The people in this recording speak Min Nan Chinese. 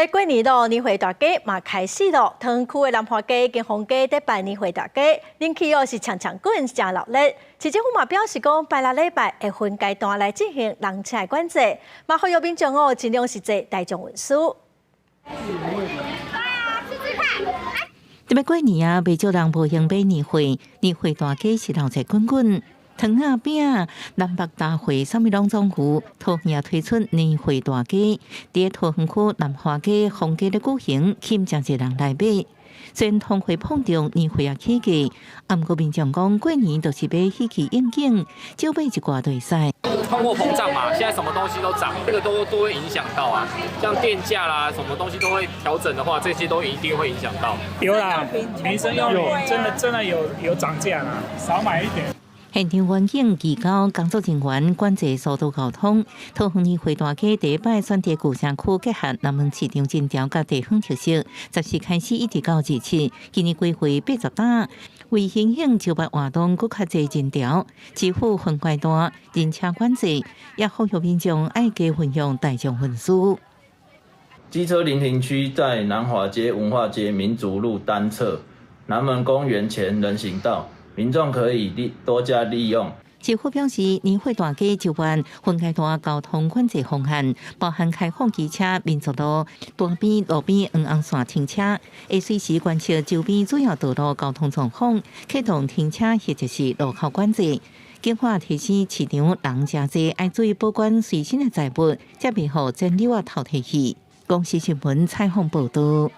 欲過年囉，年貨大街嘛開始囉。桃園區的南華街、金鳳街佇辦年貨大街，人氣哦是搶搶滾，誠熱鬧。市政府嘛表示講，拜六禮拜會分階段來進行人車的管制，嘛呼籲民眾哦盡量是坐大眾運輸。這欲過年啊，袂少人無閒買年貨，年貨大街是鬧熱滾滾。糖仔餅、南北大會，啥物攏總有。桃園也推出年貨大街，佇桃園區南華街、鳳街咧舉行，吸引誠濟人來買。雖然通貨膨脹，年貨也起價，啊，毋過民眾講過年就是欲喜氣應景，少買一寡就會使。通貨膨脹嘛，現在什麼東西都漲，這個都會影響到啊。像電價啦，什麼東西都會調整的話，這些都一定會影響到。有啦，民生用品真的真的有漲價啦，少買一點。現場員警、義工、工作人員管制疏導交通。桃園年貨大街第一擺選佇舊城區，結合南門市場人潮佮地方特色，14開始一直到27，今年規劃80擔，為因應招牌活動，閣較濟人潮，市府分階段人車管制，也呼籲民眾愛加運用大眾運輸。機車臨停區在南華街、文化街、民族路單側，南門公園前人行道。民眾可以利多加利用。市府表示，年貨大街就辦分階段交通管制方案，包含開放機車、民族路、大邊路邊黃紅線停車，會隨時觀測周邊主要道路交通狀況，啟動停車或者是路口管制。警方提醒市場人誠濟，愛注意保管隨身的財物，才袂予錢溜仔偷提去。公視新聞採訪報導。